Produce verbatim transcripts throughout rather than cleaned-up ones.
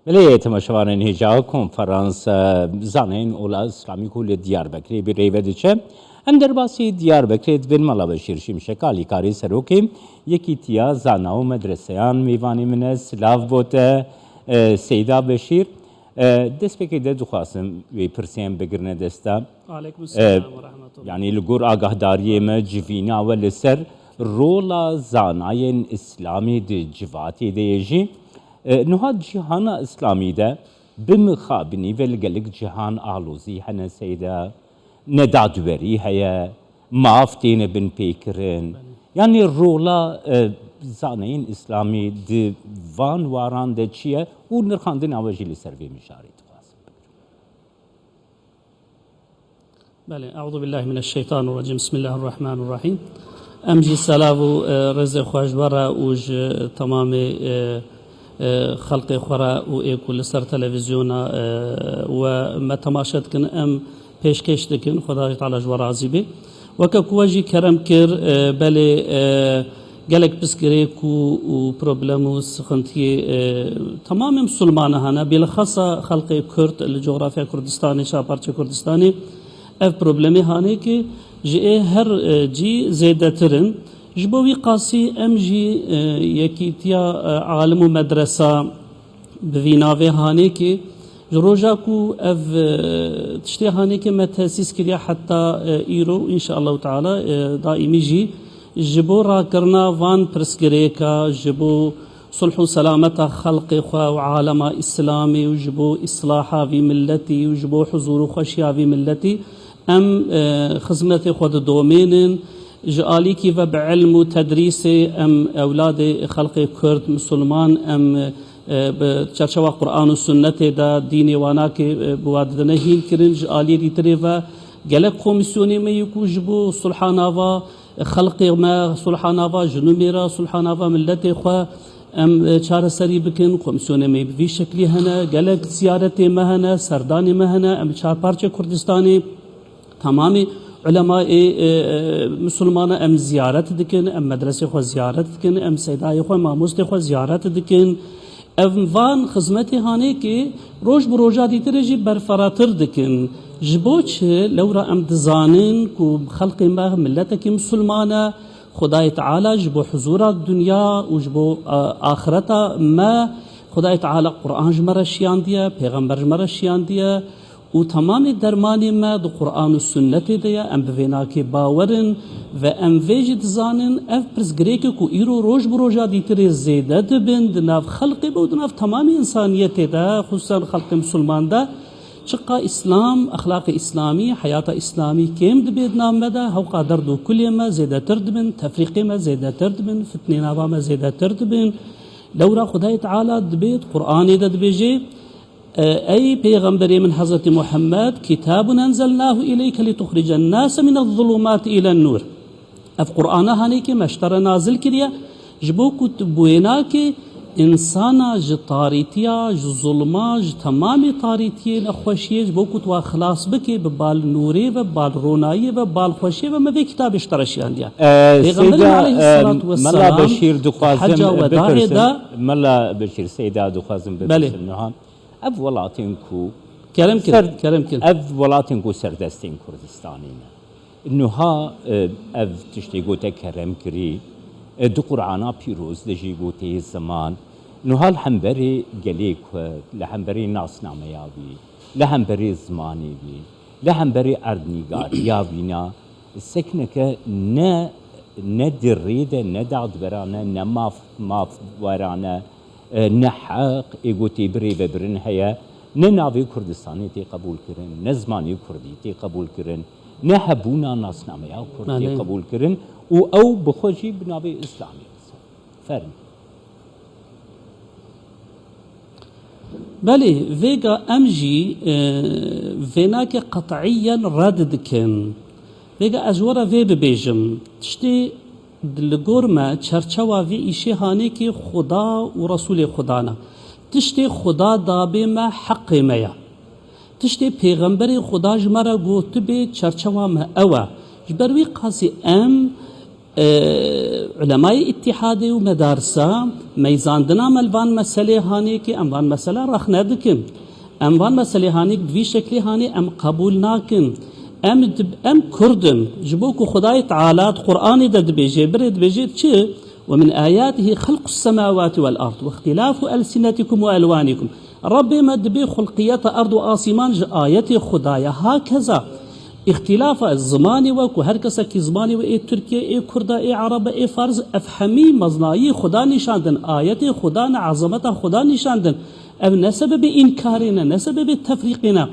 Belê, temaşevanên hêja, konferans, e, zaneyên ola Îslamî ku li Diyarbekirê bi rê ve diçe. Em derbasî Diyarbekirê dibin, Mela Beşîr Şimşek, alîkarê serokê Yekîtiya Zana û Medreseyan mêvanê min e. Silav bo te, e, Seyda Beşîr. E, destpêkê de dixwazim wê pirsê em bigirine dest te. Aleykum E, selam ve rahmetullah. Yanî li gor agahdariyê me civîna we li ser rola zanayên Îslamî di civatê de ye jî. E, niha cîhana Îslamî de bi mixabinî ve li gelek cîhan alozî hene Seyda, nedadwerî heye, maf têne binpêkirin. Belê. Yanî rola, e, zaneyên Îslamî di van waran de çi ye û nirxandina we jî li ser vê mijarê dixwazim bigirim. Belê, Eûzubillahimineşşeytanirracîm. Bismillahirrahmanirrahîm. Em jî selav û, e, rêzê xwe ji we re û ji temamê, e, e, xelqê xwe re û ê ku li ser televîzyona, e, we me temaşe dikin, em pêşkêş dikin. Xwedayê Teala ji we razî be. Weke ku we jî kerem kir, e, belê, e, gelek pirsgirêk û, û problem û sixintiyê, e, temamê misilmana hene, bilxasa xelqê Kurd li cografya Kurdistanê, şaparçe Kurdistanê, ev problemê hanê ki ji ê her, e, cî zêdetir in. Ji bo wî qasî em jî, e, yekîtiya, e, alim û medresa bi vî navê hanê ki ji roja ku ev, e, tiştê hanê ki me tesîs kiriye heta, e, îro, înşaallahu teala, e, daîmî jî ji bo rakirina van pirsgirêka, ji bo sulh û selameta xelqê xwe û alema Îslamê û ji bo îslaha vî milletî û ji bo huzûr û xweşiya vî milletî em, e, xizmetê xwe didomênin. Ji alîkî ve bi ilm û tedrîsê em ewladê xelqê Kurd, misilman, em, e, bi çerçewa Quran û Sunnetê de dînê wanakê, e, bi wa didine hîn kirin. Ji aliyê dîtirê ve gelek komîsyonê me yê ku ji bo sulha nava xelqê me, sulha nava jin û mêra, sulha nava miletê xwe em, e, çareserî bikin. Komîsyonê me bi vî şeklî hene, gelek ziyaretê me hene, serdanê me hene, em li çar parçe Kurdistanê temamê ulemayê, e, e, misilmana em ziyaret dikin, em medresê xwe ziyaret dikin, em seydayê xwe, mamostê xwe ziyaret dikin. Ev van xizmetê hanê ki roj bi roja dîtirê jî berferatir dikin. Ji bo çi? Lewra em dizanin ku xelqê me miletekî misilman e, Xwedayê Teala ji bo huzûra dinya û ji bo, e, axireta me, Xwedayê Teala Quran ji me re şiyandiye, pêxember ji me re şiyandiye û temamê dermanê me di Quran û Sunnetê de ye. Em bi vê nakê bawer in ve em vê jî dizanin, ev pirsgirêkê ku îro roj bi roja dîtirê zêde dibin di nav xelqê ve û di nav temamê însaniyetê de, xusûsan xelqê misilman de, çiqa Îslam, exlaqê Îslamî, heyata Îslamî kêm dibe di nav me de, hewqa derd û kulê me zêdetir dibin, tefrîqê me zêdetir dibin, fitnê nava me zêdetir dibin. Lewra Xwedayê Teala dibê di Quranê de dibêje, Ey Pêxemberê min Hezretî Muhammed, kitabun enzelnahu ileyke lituxricen nase minez zulumati ilen nur. Ev Qur'ana hanê ki me ji te re nazil kiriye, ji bo ku tu bi wê nakê însana ji tarîtiya, ji zulma, ji temamê tarîtiyê, nexweşiyê, ji bo ku tu wa xilas bikê, bi bal nûrê ve, bal ronayiyê ve, bal xweşiyê ve me vê kitabê ji te re şiyandiye. Ee, Pêxemberê Seyda, aleyhisselatu ee, Mela vesselam, Beşîr dixwazim hecca wedaê bipirsim. De Mela Beşîr, Seyda dixwazim Belê. Bipirsim niha. Ev welatên ku Kerem kin, ser-, kerem kin. Ev welatên ku serdestên Kurdistanê ne. Niha, e, ev tiştê gote kerem kirî, e, di Qur'ana pîroz de jî gotê ziman. Niha li hemberê gelê Kurd, li hemberê nasnameya wî, li hemberê zimanê wî, li hemberê erdnîgariya wî na, sekneke ne, ne di rê de, ne dadwerane, ne maf-, mafwerane, e, ne heq ê ku tê birêvebirin heye, ne navê Kurdistanê tê qebûl kirin, ne zimanê Kurdî tê qebûl kirin, ne hebûna nasnameya Kurd tê Belê. Qebûl kirin û ew bi xwe jî bi navê Îslamê dizane. Fermî. Belê, vêga em jî, e, vênakê qet'iyen red dikin. Vêga ez ji we re vê bibêjim. Tiştê li gor me, çerçewa vê îşê hanê ki Xuda û Resûlê Xuda ne. Tiştê Xuda dabê me heqê me ye. Tiştê Pêxemberê Xuda ji me re gotibê çerçewa me ew e. Ji ber wî qasî em Ee, ulemayê îtîhadê û medarisa meyzandina me li van meselê hanê ki em van mesele rex nedikin. Em van meselê hanê bi vî şeklê hanê em qebûl nakin. Em dib-, em Kurd in. Ji bo ku Xwedayê Teala di Qur'anê de dibêje, birê dibêje çi? "Ve min ayatihi xelqus semawati vel ard ve îxtilafu elsinetikum ve elwanikum." Rabbê me dibê xulqiyeta erd û asîman ji ayetê Xuda ye. Hakeza îxtîlafa zimanê we ku her kesekî zimanê we ê Tirkiyê, ê Kurda, ê Ereba, ê Fars, ev hemî meznayî Xuda nîşan din, ayetê Xuda ne, ezameta Xuda nîşan din. Ev ne sebebê înkarê ne, ne sebebê tefrîqê ne.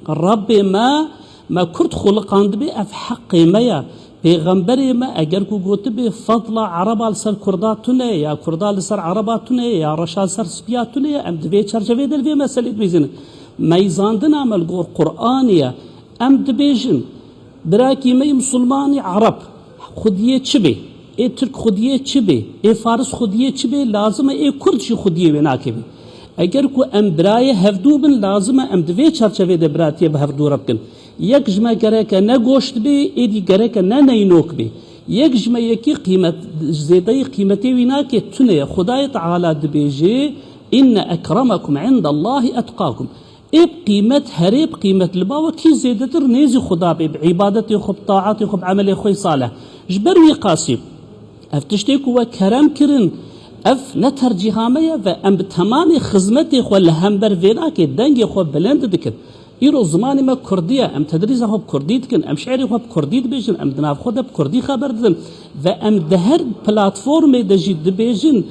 Rabbê me, me Kurd xuliqandibe, ev heqê me ye. Pêxemberê me eger ku gotibê fedla Ereba li ser Kurda tune ye, ya Kurda li ser Ereba tune ye, ya reşa li ser spiya tune ye, em di vê çerçevê de li vê meselê dibêjin. Meyzandina me li gor Qur'anê ye. Em dibêjin, birakî me yê Misilmanî Ereb, xwediyê çi bê? Ê Tirk xwediyê çi bê? Ê Faris xwediyê çi bê? Lazim e ê Kurd jî xwediyê wê nakevê. Eger ku em birayê hevdû bin, lazim e em di vê çerçevê de biratiyê bi hevdû re bikin. Yek ji me gereke ne goşt bê, êdî gereke ne neynok bê. Yek ji me yekî qîmet, zêdeyî qîmetê wî nake, tune ye. Xwedayê Teala dibêje, "Inne ekremekum indallahî etqakum." Ê bi qîmet, herê bi qîmet li ba we kî zêdetir nêzî Xuda bê, bi îbadetê xwe, bi taetê xwe, bi emelê xwe salih. Ji ber wî qasî, ev tiştê ku we kerem kirin, ev ne tercîha me ye ve em bi temamê xizmetê xwe li hember vê nakê dengê xwe bilind dikin. Îro zimanê me kurdî ye, em tedrîsa xwe bi kurdî dikin, em şi'rê xwe bi kurdî dibêjin, em di nav xwe de bi kurdî xeber didin ve em di her platformê de jî dibêjin,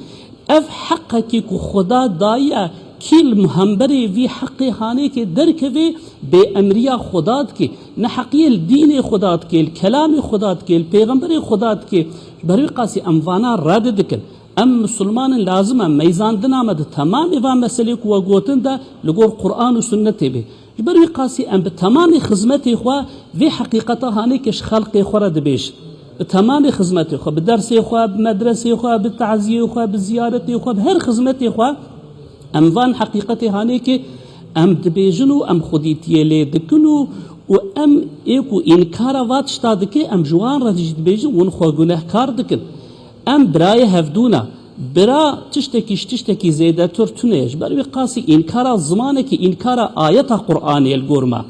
ev heqekî ku Xuda daye, kî li hemberê vî heqê hanêkê derkeve, bêemriya Xuda dike, neheqiyê li dînê Xuda dike, li kelamê Xuda dike, li pêxemberê Xuda dike. Ji ber wî qasî em vana red dikin. Em misilman in, lazim e meyzandina me di temamê van meselê ku we gotin de li gor Quran û Sunnetê be. Ji ber wî qasî em bi temamê xizmetê xwe vê heqîqeta hanê ke ji xelqê xwe re dibêjin. Bi temamê xizmetê xwe, bi dersê xwe, bi medresê xwe, bi taziyê xwe, bi ziyaretê xwe, bi her xizmetê xwe, em van heqîqetê hanê ke em dibêjin û em xwedîtiyê lê dikin û, û em ê ku înkara va tişta dike, em ji wan re jî dibêjin, hûn xwe gunehkar dikin. Em birayê hevdû ne. Bira tiştekî ji tiştekî zêdetir tune ye. Ji ber wî qasî înkara zimanekî, înkara ayeta Qur'anê ye li gor me.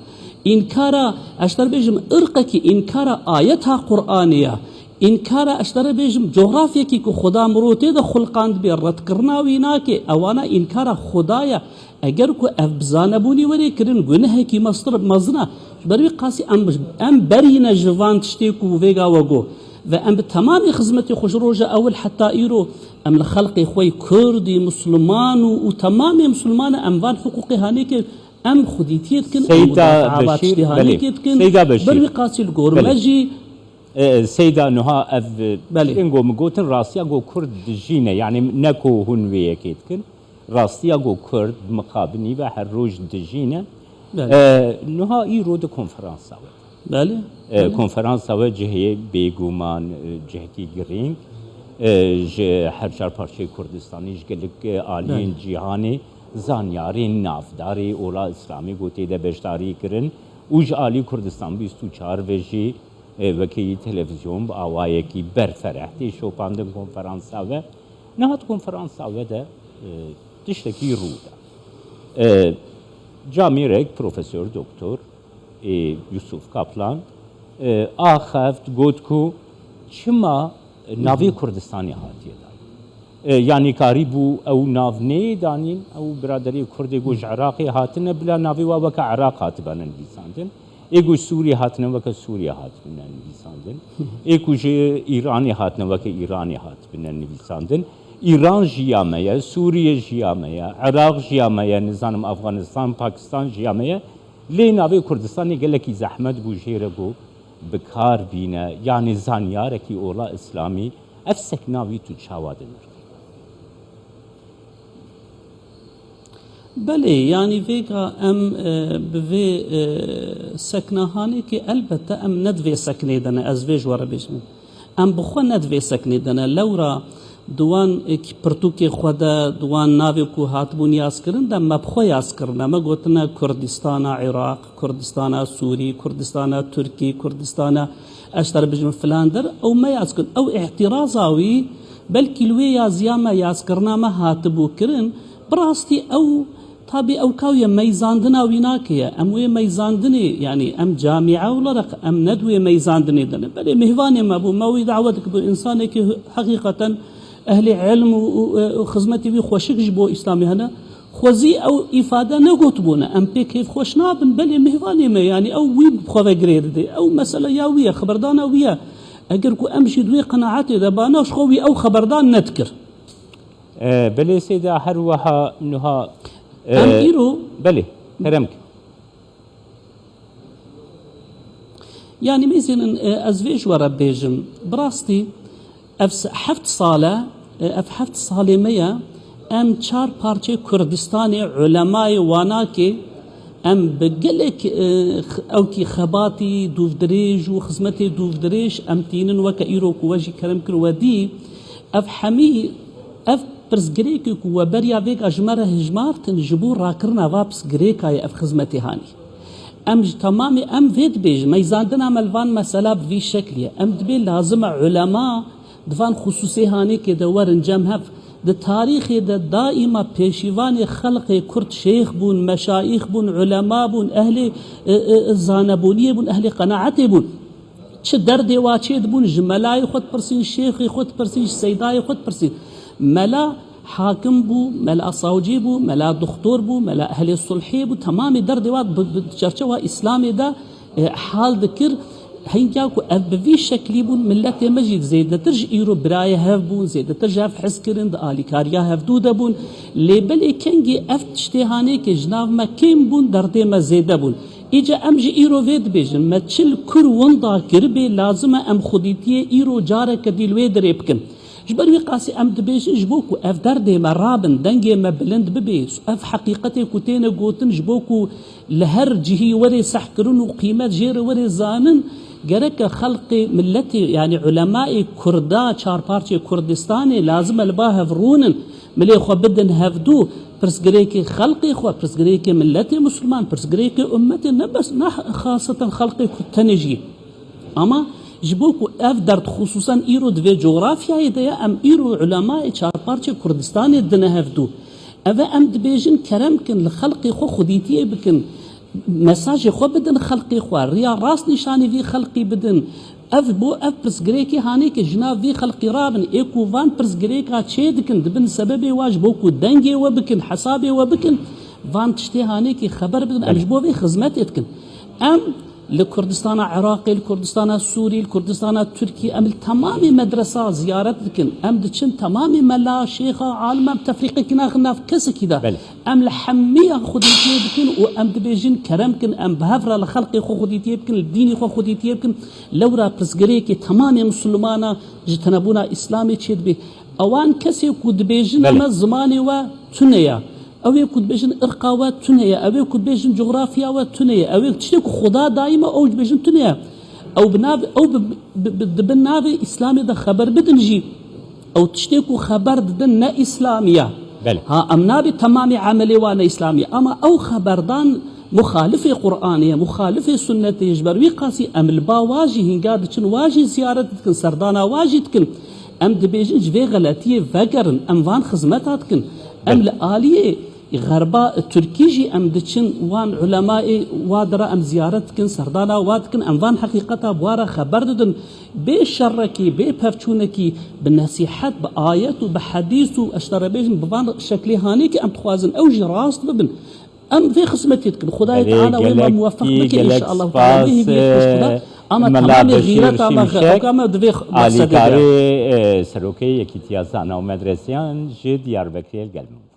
Înkara, ez ji te re bêjim, irqekî, înkara ayeta Qur'anê ye. Înkara, ez ji te re bêjim, cografyekî ku Xuda mirov tê de xulqandibê, redkirina wî nake. Ewana înkara Xuda ye. Eger ku ev bi zanebûnî were kirin, gunehekî mestir, mezin e. Ji ber wî qasî em, em berî ne ji van tiştê ku vêga we got. Ve em bi temamê xizmetê xwe ji roja ewil heta îro, em li xelqê xwe yê Kurdî, Misliman û, û temamê Misliman e, em van hiqûqê hanê ke em xwedîtiyê dikin, em Seyda mudafaa va Beşîr, tiştê hanê belê. Ke dikin. Seyda Beşîr. Ber wî qasî li gor me Belê. jî. E, Seyda Nuha, ev, e, Belê. Yên ku min gotin rastiya ku Kurd dijî ne. Yani ne ku hûn vê yekê dikin. Rastiya ku Kurd mixabinî ve her roj dijî ne. Belê. E, nuha îro di konferansa we. Belê. E, Belê. Konferansa we cihê bêguman, e, cihekî girîng, e, ji her çar parçeyê Kurdistanî, ji gelek, e, aliyên Belê. cîhanê, zanyarên navdarê ola Îslamî ku tê de beşdarî kirin û ji alî Kurdistan bîst û çar ve jî, e, wekî televîzyon bi awayekî berfereh tê şopandin konferansa we. Niha di konferansa we de, e, tiştekî rû da. E, camêrek Profesor Doktor, e, Yusuf Kaplan, e, axeft, got ku çima navê Kurdistanê hatiye dan. E, yanî karî bû ew nav neyê danîn, ew biraderê Kurdê ku ji Iraqê hatine, bila navê wa weke Iraq hatibe nivîsandin. Ê ku ji Sûriyê hatine weke Sûriye hatibine nivîsandin. Ê ku ji Îranê hatine weke Îranê hatibine nivîsandin. Îran jî ya me ye, Sûriye jî ya me ye, Iraq jî ya me ye, nizanim Afganistan, Pakistan jî ya me ye. Lê navê Kurdistanê gelekî zehmet bû jê re ku bi kar bîne, yanî zanyarekî ola Îslamî ev sekna wî tu çawa dinirxî? Belê, yanî vêga em, e, bi vê, e, sekna hanê ki elbette em ne di vê seknê de ne, ez vê ji we re bêjim. Em bi xwe ne di vê seknê de ne. Lewra Di wan, e, ki pirtûkê xwe de, di wan navê ku hatibûn yazkirin de, me bi xwe yazkirine. Me gotine Kurdistana Iraq, Kurdistana Sûrî, Kurdistana Tirkî, Kurdistana, ez ji te re bijim, filan der, ew me yazkirin. Ew îtîraza wî, belkî li wê yaziya me, yazkirina me hatibû kirin. Bi rastî ew, tabî ew ka wî ye, meyzandina wî nake ye. Em wê meyzandinê, yanî em camîe olarak em ne di wê meyzandinê de ne. Belê mêvanê me bû, me wî dawet kir, bû însanekî heqîqeten ehlê ilm û, û, û xizmetê wî xweşik ji bo Îslamê hene. Xwezî ew îfade negotibûne. Em pê kêfxweş nabin, belê mêvanê me, yanî ew wî bi xwe ve girê dide. Ew mesele ya wî ye, xeberdana wî ye. Eger ku em jî di wê qenaetê de bana, ji xwe wî ew xeberdan nedikir. E, belê Seyda, her wiha nuha, e, Em îro belê, kerem ke. Yanî mêzênin, e, ez vê ji we re bêjim. Bi rastî ev se-, heft sal e, e, ev heft salê me ye, em çar parçeyê Kurdistanê, ulemayê Wanakê, em bi gelek, e, x-, ewkî xebatî dûvdirêj û xizmetê dûvdirêj em tînin, weke îro ku we jî kerem kir we dî, ev hemî, ev pirsgirêkê ku we beriya vêga ji me re hijmartin, ji bo rakirina va pirsgirêka ye ev xizmetê hanî. Em ji temamê, em vê dibêjin, meyzandina me li van mesela bi vî şeklî ye. Em dibê lazim e ulema di van xusûsê hanêkê de werin cem hev. Di tarîxê de daîma pêşîvanê xelqê Kurd şêx bûn, meşayîx bûn, ulema bûn, ehlê, e, e, e, zanebûniyê bûn, ehlê qenaetê bûn. Çi derdê wa çê dibûn, ji melayê xwe dipirsîn, şêxê xwe dipirsîn, ji seydayê xwe dipirsîn. Mela hakim bû, mela sawcî bû, mela doxtor bû, mela ehlê sulhê bû. Temamê derdê wa bi, bi çerçewa Îslamê de, e, hal dikir. Hingya ku ev bi vî şeklî bûn, miletê me jî zêdetir ji îro birayê hev bûn, zêdetir ji hev hez kirin, di alîkariya hevdû de bûn. Lê belê kengî ev tiştê hanêkê ji nav me kêm bûn, derdê me zêde bûn. Îca em jî îro vê dibêjin, me çil kur winda kiribê, lazim e em xwedîtiyê îro careke dî li wê derê bikin. Ji ber wî qasî em dibêjin, ji bo ku ev derdê me rabin, dengê me bilind bibe, ev heqîqetê ku têne gotin, ji bo ku li her cihî were sehkirin û qîmet jê re were zanin, gereke xelqê, miletê, yanî ulemayê Kurda, çarparçê Kurdistanê lazim e li ba hev rûnin, milê xwe bidin hevdû, pirsgirêkê xelqê xwe, pirsgirêkê miletê Misliman, pirsgirêkê ummetê, ne bes, ne xaseten xelqê Kurd tenê jî. Ama ji bo ku ev derd xusûsen îro di vê cografyayê de ye, em îro ulemayê çarparçê Kurdistanê dine hevdû. Ev e em dibêjin kerem kin li xelqê xwe xwedîtiyê bikin. Mesajê xwe bidin xelqê xwe. Riya rast nîşanî vî xelqî bidin. Ev bo ev pirsgirêkê hanê ke ji nav vî xelqî rabin. Ê ku van pirsgirêka çê dikin, dibin sebebê wa ji bo ku dengê we bikin, hesabê we bikin. Van tiştê hanê ke xeber bidin. Em Belê. ji bo vê xizmetê dikin. Em li Kurdistana Iraqê, li Kurdistana Sûrî, li Kurdistana Tirkî, em li temamê medresa ziyaret dikin. Em diçin temamê mela, şêxa, alim, em tefrîqekî naxin nav kesekî de. Belê. Em li hemiya xwedîtiyê dikin û em dibêjin, kerem kin, em bi hev re li xelqê xwe xwedîtiyê bikin, li dînî xwe xwedîtiyê bikin. Lewra pirsgirêkê temamê misilmana ji tenebûna Îslamê çêdibe. Ewan kesê ku dibêjin Belê. eme zimanê we tune ye. Ew ê ku dibêjin irqa we tune ye, ew ê ku dibêjin cografya we tune ye, ew ê tiştê ku Xuda dayî me, ew dibêjin tune ye. Ew bi nav, ew bi, bi, bi, di bin navê Îslamê de xeber bidin jî, ew tiştê ku xeber didin ne Îslamî ye. Belê. Ha, em nabê temamê emelê wan ne Îslamî ye. Ama ew xeberdan muxalifê Qur'anê ye, muxalifê sunnetê ye. Ji ber wî qasî em li ba wa jî hinga diçin, wa jî ziyaret dikin, serdana wa jî dikin. Em dibêjin ji vê xeletiyê vegerin, em van xizmeta dikin. Em Belê. li aliyê Xerba Tirkî jî em diçin, wan ulemayê wa dira em ziyaret dikin, serdana wa dikin, em van heqîqeta bi wa re xeber didin. Bê şerekî, bê pevçûnekî, bi nesîhet, bi ayet û bi hedîs û ez ji te re bêjim, bi van şeklê hanê ke em dixwazin ew jî rast bibin. Em vê xizmetê dikin. Xwedayê Belê, Teala wê me gelek, muweffiq bike gelek înşallah. Teala spas, wê hêviyê xweş bida. e, Ama Mela temamê Beşîr xîreta me, Şimşek, xeqoka me divê xwe behsedê de. alîkarê, e, serokê Yekîtiya Zana û Medreseyan ji Diyarbekirê li gel me bû.